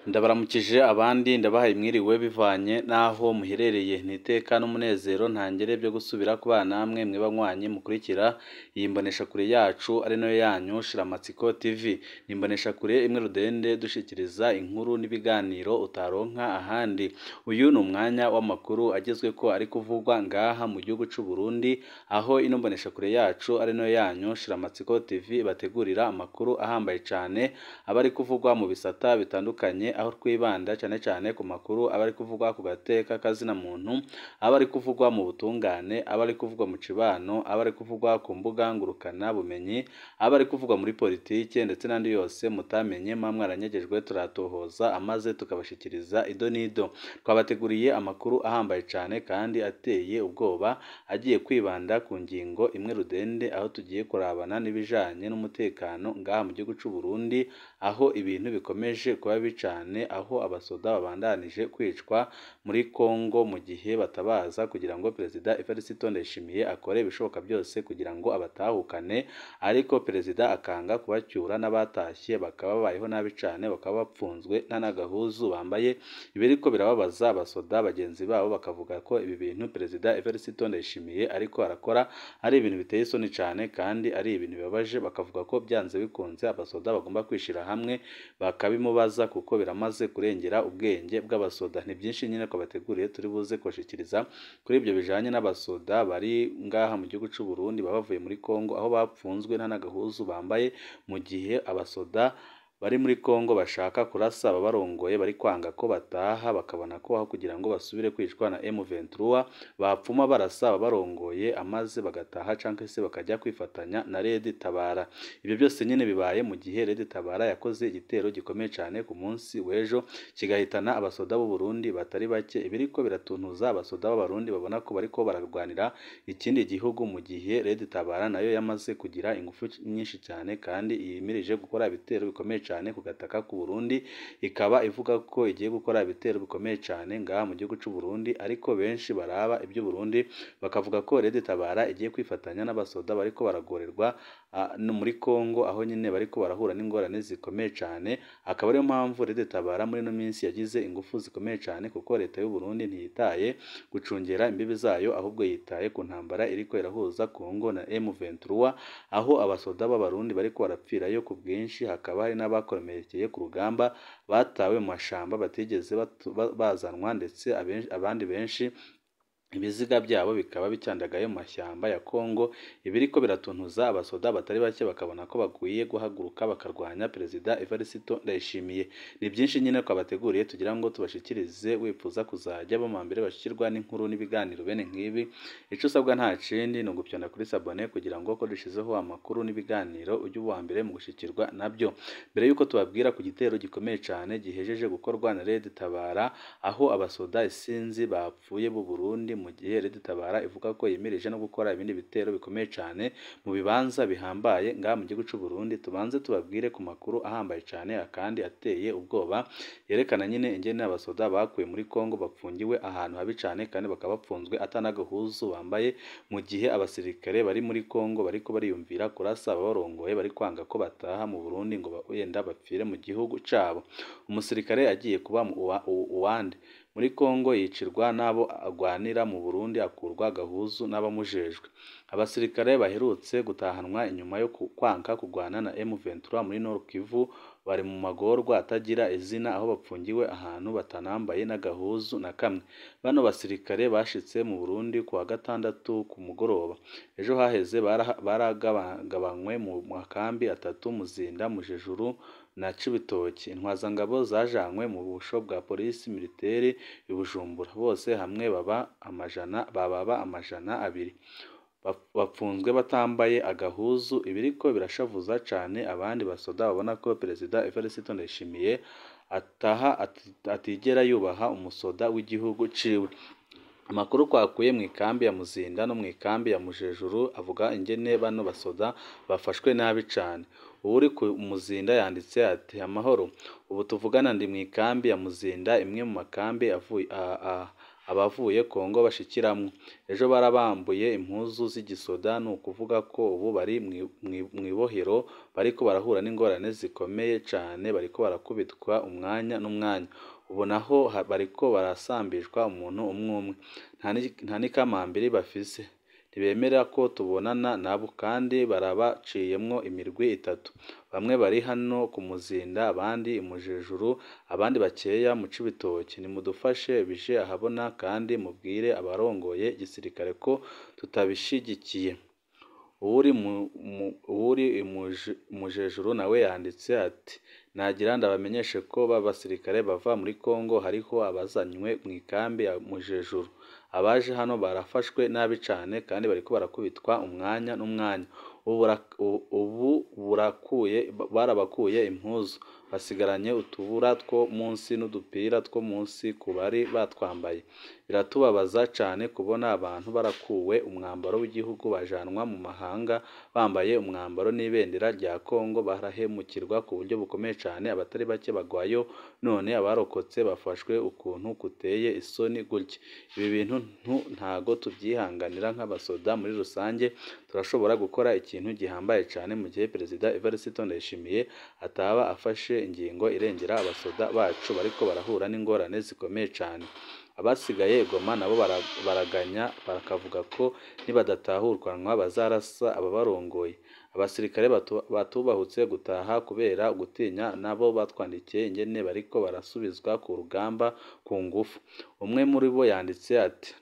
Ndabaramukije abandi ndabahaye mwiriwe bivanye n'aho muherereye, ni iteka n'umunezero ntangere byo gusubira kubana namwe mwe banywanyi mukurikira iyi mboneshakure yacu ari nayo yanyu Shiramatsiko TV. Ni imboneshakure imwe rudende dushikiriza inkuru n'ibiganiro utaronka ahandi. Uyu ni umwanya w'amakuru agezweko ari kuvugwa ngaha mu gihugu c'u Burundi, aho ino mboneshakure yacu ari nayo yanyu Shiramatsiko TV bategurira amakuru ahambaye cane aba ari kuvugwa mu bisata bitandukanye, aho twibanda cyane cyane ku makuru aba ari kuvugwa ku gateka kazina muntu, aba ari kuvugwa mu butungane, aba ari kuvugwa mu cibano, aba ari kuvugwa ku mbuga ngurukana bumenyi, aba ari kuvugwa muri politike ndetse n'andi yose mutamenye mwa mwaranyegejwe, turatohoza amaze tukabashikiriza ido n'ido. Twabateguriye amakuru ahambaye cyane kandi ateye ubwoba, agiye kwibanda ku ngingo imwe rudende, aho tugiye kurabana n'ibijanye n'umutekano ngaha mu gihugu c'u Burundi, aho ibintu bikomeje kuba bibi cane, aho abasoda babandanije kwicwa muri Kongo mu gihe batabaza kugira ngo Perezida Evariste Ndayishimiye akore ibishoboka byose kugira ngo abatahukane, ariko Perezida akanga kubacyura, n'abatashye bakaba babayeho nabi cane, bakaba bapfunzwe nta n'agahuzu bambaye. Ibiriko birababaza abasoda bagenzi babo bakavuga ko ibi bintu Perezida Evariste Ndayishimiye ariko arakora ari ibintu biteye isoni cane kandi ari ibintu bibabaje, bakavuga ko byanze bikunze abasoda bagomba kwishira hamwe bakabimubaza kuko biramaze kurengera ubwenge bw'abasoda. Ni byinshi nyine ko bateguriye turi buze kubashikiriza kuri ibyo bijanye n'abasoda bari ngaha mu gihugu c'u Burundi baba bavuye muri Kongo, aho bapfunzwe nta n'agahuzu bambaye, mu gihe abasoda bari muri Kongo bashaka kurasa ababarongoye bari kwanga ko bataha, bakabona ko aho kugira ngo basubire kwicwa na M23 bapfuma barasa ababarongoye amaze bagataha canke se bakajya kwifatanya na Red Tabara. Ibyo byose nyine bibaye mu gihe Red Tabara yakoze igitero gikomeye cyane ku munsi w'ejo kigahitana abasoda b'u Burundi batari bake, ibiriko biratuntuza abasoda b'Abarundi babona ko bariko bararwanira ikindi gihugu, mu gihe Red Tabara nayo yamaze kugira ingufu nyinshi cyane kandi yimirije gukora ibitero bikomeye cyane ku gataka ku Burundi, ikaba ivuga ko igiye gukora ibitero bikomeye cyane ngaha mu gihugu c'u Burundi, ariko benshi baraba iby'u Burundi bakavuga ko Red Tabara igiye kwifatanya n'abasoda bariko baragorerwa muri Kongo, aho nyine bariko barahura n'ingorane zikomeye cyane. Akaba ariyo mpamvu Red Tabara muri ino minsi yagize ingufu zikomeye cyane, kuko leta y'u Burundi ntiyitaye gucungera imbibi zayo, ahubwo yitaye ku ntambara iriko irahuza Kongo na M23, aho abasoda b'Abarundi bariko barapfirayo ku bwinshi, hakaba hari n'abakomerekeye ku rugamba batawe mu mashamba batigeze bazanwa, ndetse abandi benshi ibiziga byabo bikaba bicyandagaye mu mashyamba ya Kongo. Ibiriko biratuntuza abasoda batari bake bakabona ko bakwiye guhaguruka bakarwanya Perezida Evariste Ndayishimiye. Ni byinshi nyine twabateguriye tugira ngo tubashikirize, wifuza kuzajya bo mu mbere bashikirwa n'inkuru n'ibiganiro bene nk'ibi, ico usabwa nta kindi ni ugupyonda kuri sabone kugira ngo ko dushizeho amakuru n'ibiganiro ujye uba mbere mu gushikirwa nabyo. Mbere yuko tubabwira ku gitero gikomeye cyane gihejeje gukorwa na Red Tabara, aho abasoda isinzi bapfuye b'u Burundi, mu gihe Red Tabara ivuga ko yimirije no gukora ibindi bitero bikomeye cyane mu bibanza bihambaye ngaha mu gihugu c'u Burundi, tubanze tubabwire ku makuru ahambaye cyane akandi ateye ubwoba yerekana nyine ingene abasoda bakuye muri Kongo bapfungiwe ahantu habi cyane kandi bakaba bapfunzwe atanagahuzu bambaye, mu gihe abasirikare bari muri Kongo bariko bariyumvira kurasa ababarongoye bari kwanga ko bataha mu Burundi ngo wenda bapfire mu gihugu cabo. Umusirikare agiye kuba uwande muri Kongo yicirwa n'abo agwanira mu Burundi, akurwa agahuzu n'abamujejwe. Abasirikare baherutse gutahanwa inyuma yo kwanka kugwana na M23 muri Nord Kivu bari mu magorwa atagira izina, aho bapfungiwe ahantu batanambaye n'agahuzu na kamwe. Bano basirikare bashitse mu Burundi kuwa gatandatu ku mugoroba. Ejo haheze baragabanywe mu makambi atatu: Muzinda, Mujejuru na Cibitoki. Intwazangabo zajanywe mu busho bwa polisi militaire i Bujumbura. Bose hamwe bababa 200. Bapfunzwe batambaye agahuzu. Ibiriko birashavuza cane abandi basoda babona ko Perezida Evariste Ndayishimiye ataha atigera yubaha umusoda w'igihugu ciwe. Amakuru twakuye mu ikambi ya Muzinda no mu ikambi ya Mujejuru avuga ingene bano basoda bafashwe nabi cane. Uwuri ku Muzinda yanditse ati: "Amahoro, ubu tuvugana ndi mu ikambi ya Muzinda, imwe mu makambi abavuye Kongo bashikiramwo. Ejo barabambuye impuzu z'igisoda, ni ukuvuga ko ubu bari mw'ibohero, bariko barahura n'ingorane zikomeye cane, bariko barakubitwa umwanya n'umwanya. Ubu naho bariko barasambishwa umuntu umwe umwe, nta n'ikamambiri bafise. Ntibemera ko tubonana nabo, kandi barabaciyemwo imirwi itatu, bamwe bari hano ku Muzinda, abandi i Mujejuru, abandi bakeya mu Cibitoke. Nimudufashe bije ahabona kandi mubwire abarongoye igisirikare ko tutabishigikiye. Uwuri i Mujejuru nawe yanditse ati: "Nagira ndabamenyeshe ko ba basirikare bava muri Kongo hariho abazanywe mw'ikambi ya Mujejuru. Abaje hano barafashwe nabi cane kandi bariko barakubitwa umwanya n'umwanya. Ubu barabakuye impuzu, basigaranye utubura two munsi n'udupira two munsi ku bari batwambaye. Biratubabaza cane kubona abantu barakuwe umwambaro w'igihugu bajanwa mu mahanga bambaye umwambaro n'ibendera rya Kongo. Barahemukirwa ku buryo bukomeye cane, abatari bake bagwayo, none abarokotse bafashwe ukuntu kuteye isoni gutya. Ibi bintu ntago tuvyihanganira nk'abasoda muri rusange. Turashobora gukora ikintu gihambaye cane mu gihe Perezida Evariste Ndayishimiye ataba afashe ingingo irengera abasoda bacu bariko barahura n'ingorane zikomeye cane." Abasigaye i Goma nabo baraganya bakavuga ko nibadatahurwanwa bazarasa ababarongoye. Abasirikare batubahutse gutaha kubera gutinya nabo batwandikiye ingene bariko barasubizwa ku rugamba ku ngufu. Umwe muri bo yanditse ati: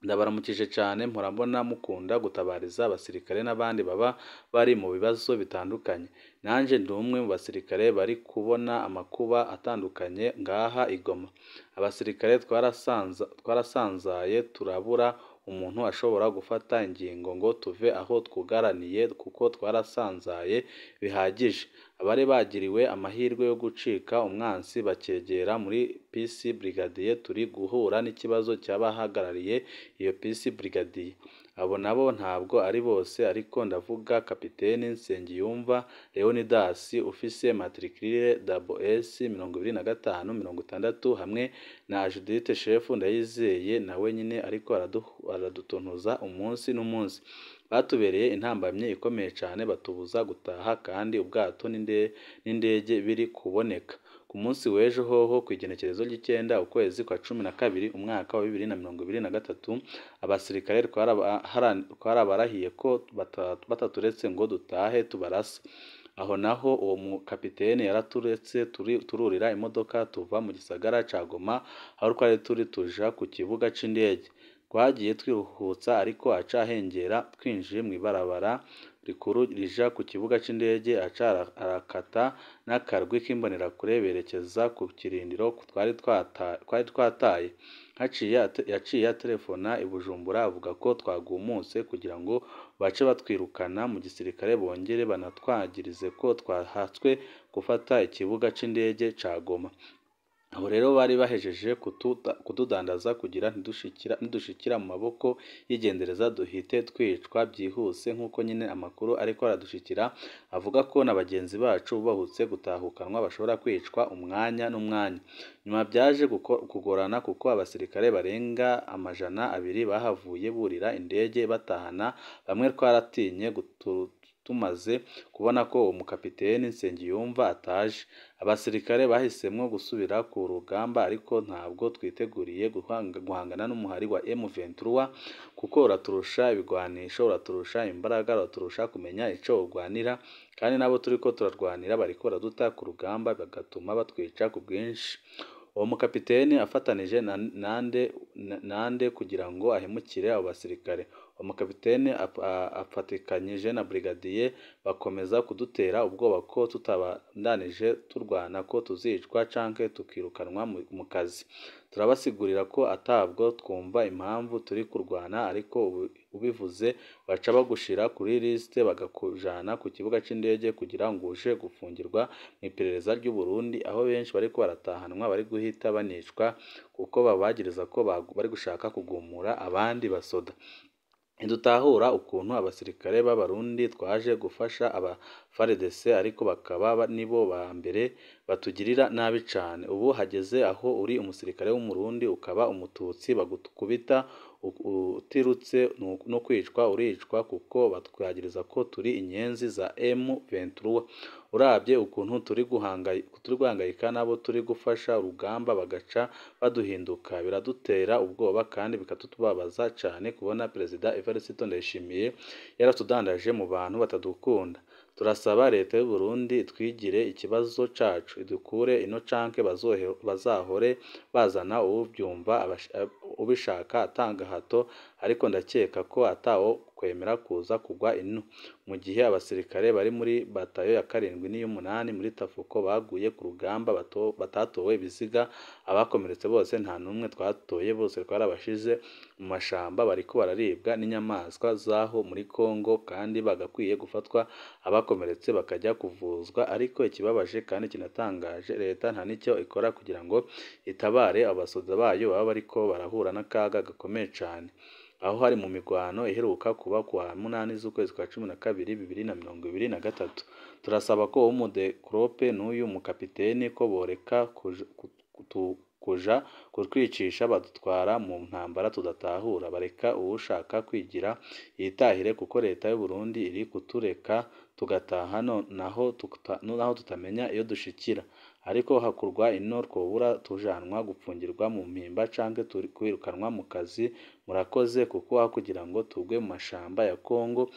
"Ndabaramukije cane, mpora mbona mukunda gutabariza abasirikare n'abandi baba bari mu bibazo bitandukanye. Nanje ndi umwe mu basirikare bari kubona amakuba atandukanye ngaha i Goma. Abasirikare twarasanzaye, turabura umuntu ashobora gufata ingingo ngo tuve aho twugaraniye kuko twarasanzaye bihagije. Abari bagiriwe amahirwe yo gucika umwansi bakegera muri PC Brigadier, turi guhura n'ikibazo cy'abahagarariye iyo PC Brigadier. Abo nabo ntabwo ari bose, ariko ndavuga Kapiteni Nsengiyumva Leonidas ufise matricule SS 2560 hamwe na Judith Chef Ndayizeye nawe nyine ariko aradutuntuza umunsi n'umunsi. Batubereye intambamyi ikomeye cane, batubuza gutaha kandi ubwato n'indege biri kuboneka. Ku munsi w'ejo hoho kw'igenekerezo ry'icenda ukwezi kwa 12 umwaka wa 2023, abasirikare twarabarahiye ko bataturetse ngo dutahe tubarasa. Aho naho uwo mukapiteni yaraturetse tururira imodoka tuva mu gisagara ca Goma aho twari turi tuja ku kibuga c'indege. Twagiye twiruhutsa ariko aca ahengera, twinjiye mw'ibarabara rikuru rija ku kibuga c'indege, aca arakata n'akarwi k'imbonerakure berekeza ku kirindiro twari twataye. Yaciye aterefona i Bujumbura avuga ko twagumutse kugira ngo bace batwirukana mu gisirikare, bongere banatwagirize ko twahatswe gufata ikibuga c'indege ca Goma. Abo rero bari bahejeje kutudandaza kugira ntidushikira mu maboko y'igendereza duhite twicwa byihuse, nk'uko nyine amakuru ariko aradushikira avuga ko na bagenzi bacu bubahutse gutahukanwa bashobora kwicwa umwanya n'umwanya. Nyuma byaje kugorana kuko abasirikare barenga 200 bahavuye burira indege batahana, bamwe twaratinye tumaze kubona ko uwo mukapiteni Nsengiyumva ataje. Abasirikare bahisemwo gusubira ku rugamba, ariko ntabwo twiteguriye guhangana n'umuhari wa M23 kuko uraturusha ibigwanisho, uraturusha imbaraga, uraturusha kumenya ico urwanira, kandi nabo turiko turarwanira bariko baraduta ku rugamba bagatuma batwica ku bwinshi." Uwo mukapiteni afatanije nande kugira ngo ahemukire abo basirikare. Uwo mukapiteni afatikanyije na brigadier bakomeza kudutera ubwoba ko tutabandanije turwana ko tuzicwa canke tukirukanwa mu kazi. Turabasigurira ko atabwo twumva impamvu turi kurwana, ariko ubivuze baca bagushira kuri liste bagakujana ku kibuga c'indege kugira ngo uje gufungirwa mu iperereza ry'u Burundi, aho benshi bariko baratahanwa bari guhita banicwa kuko babagiriza ko bari gushaka kugumura abandi basoda. Ntidutahura ukuntu abasirikare b'Abarundi twaje gufasha aba FARDC ariko bakaba nibo ba mbere batugirira nabi cane. Ubu hageze aho uri umusirikare w'Umurundi ukaba Umututsi bagukubita utirutse no kwicwa uricwa kuko batwagiriza ko turi inyenzi za M23. Uravye ukuntu turi guhangayika n'abo turi gufasha urugamba bagaca baduhinduka, biradutera ubwoba kandi bikatubabaza cane kubona Perezida Evariste Ndayishimiye yaratudandaje mu bantu batadukunda. Turasaba leta y'u Burundi itwigire ikibazo cacu, idukure ino canke bazahore bazana uwuvyumva ubishaka atanga hato, ariko ndakeka ko atawo kwemera kuza kugwa ino. Mu gihe abasirikare bari muri batayo ya 7 n'iy'umunani muri Tafuko baguye ku rugamba batatowe ibiziga, abakomeretse bose nta n'umwe twatoye, bose twarabashize mu mashamba bariko bararibwa n'inyamaswa zaho muri Kongo kandi bagakwiye gufatwa abakomeretse bakajya kuvuzwa. Ariko ikibabaje kandi kinatangaje, leta nta n'icyo ikora kugira ngo itabare abasoda bayo baba bariko barahura n'akaga gakomeye cane. Aho hari mu migwano iheruka kuba kuwa 8 z'ukwezi kwa 12 2023. Turasaba ko umudekrope n'uyu mukapiteni ko boreka kuja kutwicisha badutwara mu ntambara tudatahura, bareka uwushaka kwigira yitahire kuko leta y'u Burundi iri kutureka tugataha naho tutamenya iyo dushikira. Ariko hakurwa ino twobura tujanwa gupfungirwa mu mpimba canke kwirukanwa mu kazi. Murakoze kuko aho kugira ngo tugwe mu mashamba ya Kongo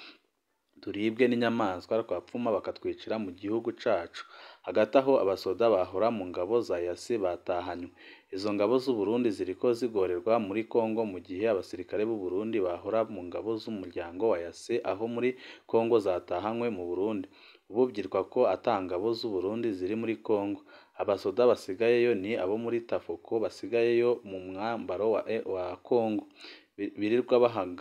turibwe n'inyamaswa twapfuma bakatwicira mu gihugu cacu. Hagati aho abasoda bahora mu ngabo za EAC batahanywe. Izo ngabo z'u Burundi ziriko zigorerwa muri Kongo mu gihe abasirikare b'u Burundi bahora mu ngabo z'umuryango wa EAC aho muri Kongo zatahanywe mu Burundi. Ubu vyitwa ko ata ngabo z'u Burundi ziri muri Kongo. Abasoda basigayeyo ni abo muri Tafuko basigayeyo mu mwambaro wa Kongo. Birirwa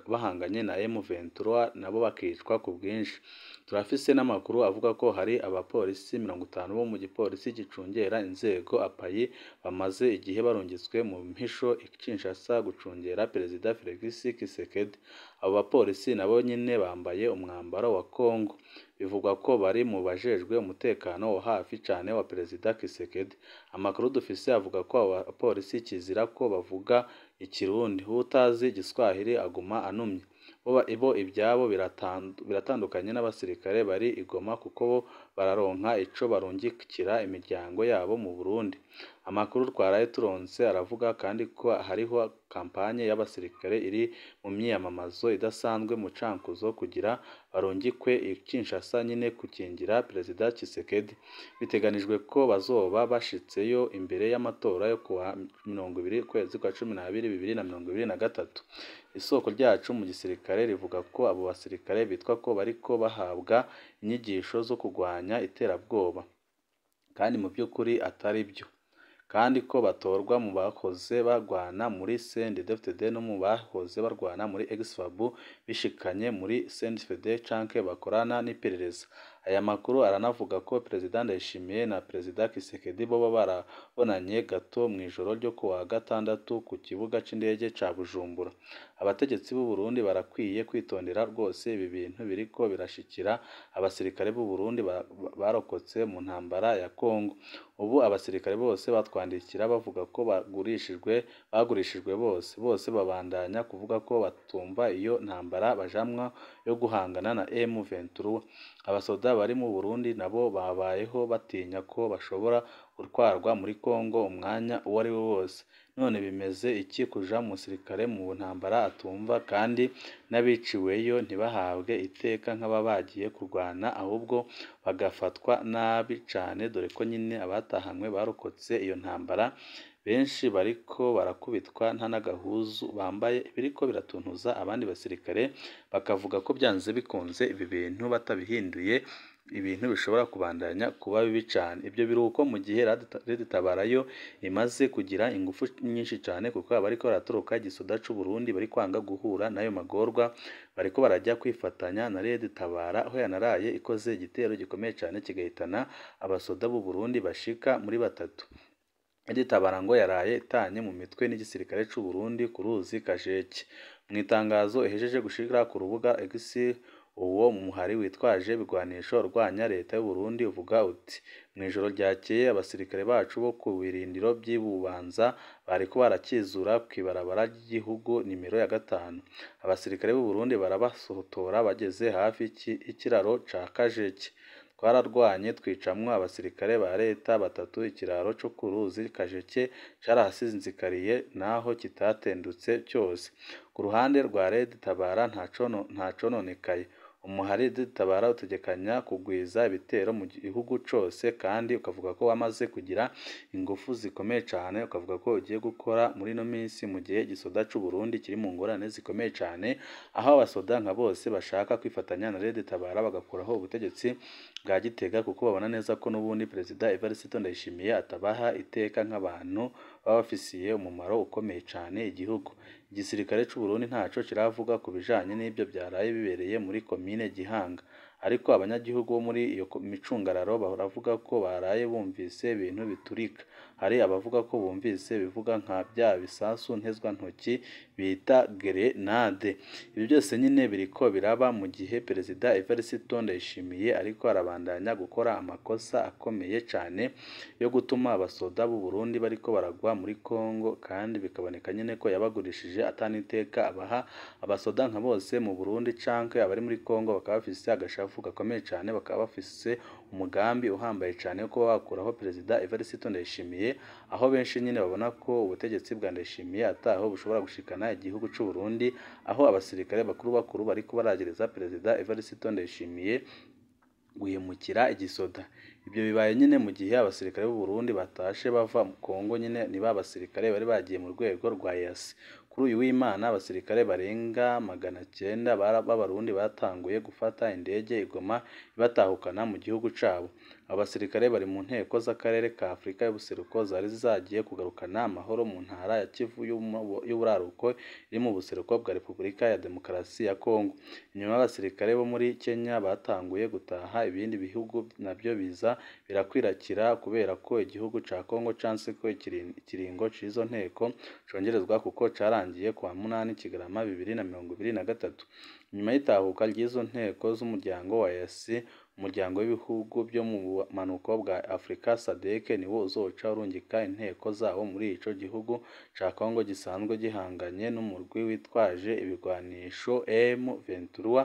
bahanganye na M23 nabo bakicwa ku bwinshi. Turafise n'amakuru avuga ko hari abapolisi 50 bo mu gipolisi gicungera inzego APAI bamaze igihe barungitswe mu mpisho i Kinshasa gucungera Perezida Felix Tshisekedi. Abo bapolisi nabo nyene bambaye umwambaro wa Kongo. Bivugwa ko bari mu bajejwe umutekano wa hafi cane wa Perezida Tshisekedi. Amakuru dufise avuga ko abo bapolisi kizira ko bavuga Ikirundi, uwutazi Igiswahili aguma anumye. Bo ivyabo biratandukanye n'abasirikare bari i Goma kuko bo bararonka ico barungikira imiryango yabo mu Burundi. Amakuru twaraye turonse aravuga kandi ko hariho kampanye y'abasirikare iri mu myiyamamazo idasanzwe mu Cankuzo kugira barungikwe i Kinshasa nyine gukingira Perezida Tshisekedi. Biteganijwe ko bazoba bashitseyo imbere y'amatora yo kuwa 20 ukwezi kwa 12 2023. Isoko ryacu mu gisirikare rivuga ko abo basirikare bitwa ko bariko bahabwa inyigisho zo kugwanya iterabwoba, kandi mu by'ukuri atari byo, kandi ko batorwa mu bahoze barwana muri CNDD-FDD no mu bahoze barwana muri EXFAB bishikanye muri CNDD-FDD canke bakorana n'iperereza. Aya makuru aranavuga ko Perezida Ndayishimiye na Perezida Tshisekedi boba barabonanye gato mw'ijoro ryo kuwa gatandatu ku kibuga c'indege ca Bujumbura. Abategetsi b'u Burundi barakwiye kwitondera rwose ibi bintu biriko birashikira abasirikare b'u Burundi barokotse mu ntambara ya Kongo. Ubu abasirikare bose batwandikira bavuga ko bagurishijwe bose babandanya kuvuga ko batumva iyo ntambara bajamwa yo guhangana na M23. Abasoda bari mu Burundi nabo babayeho batinya ko bashobora gutwarwa muri Kongo umwanya uwo ari wo wose. None bimeze iki kuja mu musirikare mu ntambara atumva kandi n'abiciweyo ntibahabwe iteka nk'ababa bagiye kurwana, ahubwo bagafatwa nabi cane, dore ko nyine abatahanywe barokotse iyo ntambara benshi bariko barakubitwa nta n'agahuzu bambaye, biriko biratuntuza abandi basirikare bakavuga ko byanze bikunze ibi bintu batabihinduye ibintu bishobora kubandanya kuba bibi cane. Ibyo biruko mu gihe Red Tabara yo imaze kugira ingufu nyinshi cane, kuko abariko baratoroka igisoda c'u Burundi bari kwanga guhura n'ayo magorwa, bariko barajya kwifatanya na Red Tabara aho yanaraye ikoze igitero gikomeye cane kigahitana abasoda b'u Burundi bashika muri 3. Red Tabara ngo yaraye itanye mu mitwe n'igisirikare c'u Burundi ku ruzi Kajeke. Mu itangazo ihejeje gushira ku rubuga X, uwo muhari witwaje ibigwanisho urwanya leta y'u Burundi uvuga uti: "Mw'ijoro ryakeye abasirikare bacu bo ku birindiro vy'i Bubanza bariko barakizura kw'ibarabara ry'igihugu nimero ya 5. Abasirikare b'u Burundi barabasotora bageze hafi y'ikiraro ca Kajeke. Twararwanye twicamwo abasirikare ba leta batatu, ikiraro co ku ruzi Kajeke carahasinzikariye naho kitatendutse cyose. Ku ruhande rwa Red Tabara nta cononekaye. Umuhari Red Tabara utegekanya kugwiza ibitero mu gihugu cose kandi ukavuga ko wamaze kugira ingufu zikomeye cane, ukavuga ko ugiye gukora muri ino minsi mu gihe igisoda c'u Burundi kiri mu ngorane zikomeye cane, aho abasoda nka bose bashaka kwifatanya na Red Tabara bagakuraho ubutegetsi bwa Gitega, kuko babona neza ko n'ubundi Perezida Evariste Ndayishimiye atabaha iteka nk'abantu baba bafisiye umumaro ukomeye cane igihugu. Igisirikare c'u Burundi ntaco kiravuga ku bijanye n'ivyo vyaraye bibereye muri komine Gihanga, ariko abanyagihugu bo muri iyo micungararo baravuga ko baraye bumvise ibintu biturika. Hari abavuga ko bumvise bivuga nka vya bisasu ntezwantoki bita gerenade. Ibi byose nyine biriko biraba mu gihe Perezida Evariste Ndayishimiye ariko arabandanya gukora amakosa akomeye cane yo gutuma abasoda b'u Burundi bariko baragwa muri Kongo, kandi bikaboneka nyine ko yabagurishije ataniteka abaha. Abasoda nka bose mu Burundi canke abari muri Kongo bakaba bafise agashavu gakomeye cane, bakaba bafise umugambi uhambaye cane wo kuba bakuraho Perezida Evariste Ndayishimiye, aho benshi nyine babona ko ubutegetsi bwa Ndayishimiye ataho bushobora gushikana igihugu c'u Burundi, aho abasirikare bakuru bakuru bariko baragereza Perezida Evariste Ndayishimiye guhemukira igisoda. Ibyo bibaye nyine mu gihe abasirikare b'u Burundi batashe bava mu Kongo nyine ni ba basirikare bari bagiye mu rwego rwa EAC. Kuri uyu w'Imana abasirikare barenga 900 b'Abarundi batanguye gufata indege i Goma ibatahukana mu gihugu cabo. Abo basirikare bari mu nteko z'akarere ka Afurika y'ubuseruko zari zagiye kugarukana amahoro mu ntara ya Kivu y'uburaruko iri mu buseruko bwa Repubulika ya Demokarasi ya Kongo. Inyuma y'abasirikare bo muri Kenya batanguye gutaha, ibindi bihugu navyo biza birakwirakwira kubera ko igihugu ca Kongo canse ko ikiringo c'izo nteko congerezwa kuko carangiye kuwa 8 Kigarama 2023. Inyuma y'itahuka ry'izo nteko z'umuryango wa EAC, umuryango w'ibihugu byo mu bumanuko bwa Afurika SADC niwo uzoca urungika inteko zawo muri ico gihugu ca Kongo gisanzwe gihanganye n'umurwi witwaje ibigwanisho M23,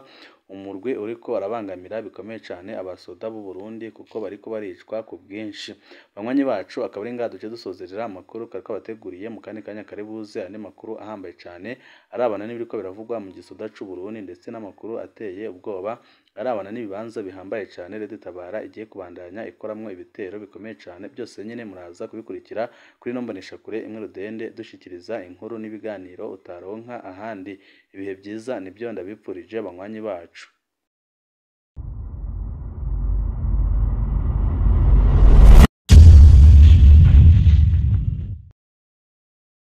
umurwi uriko arabangamira bikomeye cane abasoda b'u Burundi kuko bariko baricwa ku bwinshi. Banywanyi bacu, akaba ari ngaha duce dusozerera amakuru kariko bateguriye mu kandi kanya kari buze andi makuru ahambaye cane arabana n'ibiriko biravugwa mu gisoda c'u Burundi, ndetse n'amakuru ateye ubwoba arabana n'ibibanza bihambaye cane Red Tabara igiye kubandanya ikoramwo ibitero bikomeye cane. Byose nyine muraza kubikurikira kuri ino mboneshakure imwe rudende dushikiriza inkuru n'ibiganiro utaronka ahandi. Ibihe byiza nibyo ndabipfurije banywanyi bacu.